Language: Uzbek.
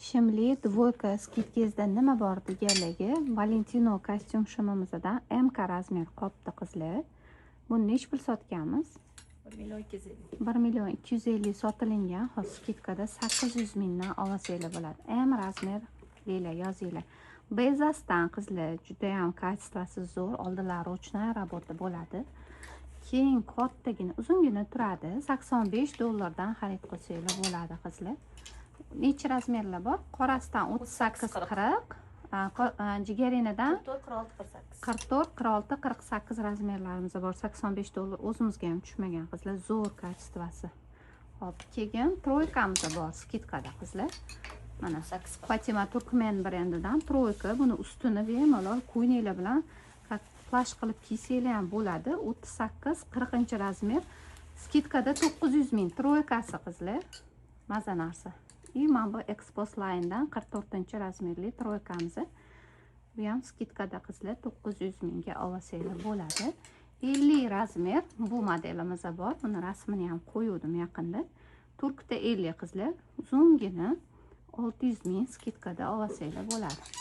Shimli двойка скидка ngizda nima bor deganligi, Valentino kostyum shimimizdan МК размер qolibdi, qizlar. Buni nechi pul sotganmiz? 1 250 000. 1 250 000 sotilingan, hozir скидка da 800 mingdan olsanglar bo'ladi. M размер lila yozinglar. Bezasdan, qizlar, judayam качество si zo'r, oldilari ручная работа bo'ladi. Keyin kattagina, uzungina turadi. 85 dollardan xarid qilsanglar bo'ladi, qizlar. Necha размер lar bor? Qorasidan 38, 40, jigarinidan 44, 46, 48. 44, 46, 48 размер larimiz bor. 85 dollar, o'zimizga ham tushmagan, qizlar, zo'r качество si. Hop, keyin тройка miz bor скидка da, qizlar. Mana 8. Fatima Turkmen brendidan тройка. Buni ustini bemalol ko'ylaklar bilan как плащ qilib kiysanglar ham bo'ladi. 38, 40 размер. Скидка da 900 ming тройка si, qizlar. Maza narsa. И mana bu Expos Line'dan 44 размер li тройка miz. Bu ham скидка da, qizlar, 900 mingga olsanglar bo'ladi. 50 размер bu modelimiz bor. Buni rasmini ham qo'yuvdim yaqinda. Turkda 50, qizlar, uzungina, 600 ming скидка da olsanglar bo'ladi.